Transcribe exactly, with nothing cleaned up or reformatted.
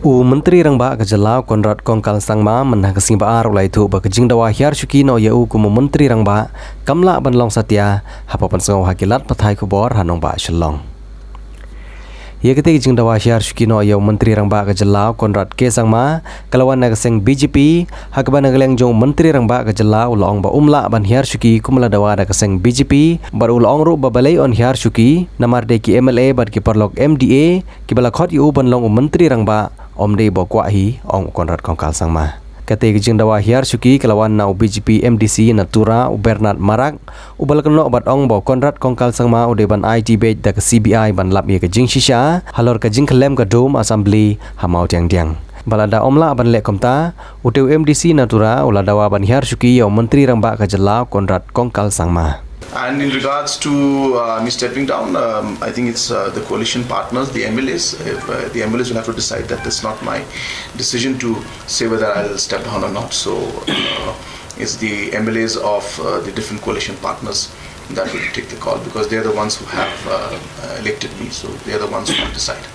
U Myntri Rangbah ka jylla u Conrad Kongkal Sangma mynta ka sngi ba ar u la ïathuh ba ka jingdawa hiar shuki noh ïa u kum u Myntri Rangbah kam lah ban long satia, haba pynsngew ha ki lad pathai khubor ha nongbah Shillong. Ïa katei ka jingdawa hiar shuki noh ïa u Myntri Rangbah ka jylla u Conrad K Sangma ka la wan na ka seng B J P, ha kaba na ka liang jong u Myntri Rangbah ka jylla u la ong ba um lah ban hiar shuki kum la dawa da ka seng B J P, bad u la ong ruh ba balei un hiar shuki namar dei ki M L A bad ki paralok M D A kiba la khot ïa u ban long u Myntri Rangbah, ym dei ba kwah hi, ong u Conrad Kongkal Sangma. Katei ka jingdawa hiar shuki ka la wan na u B J P M D C na Tura u Bernard Marak, uba la kynnoh bad ong ba u Conrad Kongkal Sangma u dei ban ai tibeit da ka C B I ban lap ïa ka jingshisha halor ka jingkhyllem ka dum Assembly ha Mawdiangdiang. Ba lada ym lah ban leh kumta, utei u M D C na Tura u la dawa ban hiar shuki ïa u Myntri Rangbah ka jylla u Conrad Kongkal Sangma. And in regards to uh, me stepping down, um, I think it's uh, the coalition partners, the M L As. If, uh, the M L As will have to decide that. That's not my decision to say whether I'll step down or not. So uh, it's the M L As of uh, the different coalition partners that will take the call, because they're the ones who have uh, elected me. So they're the ones who will decide.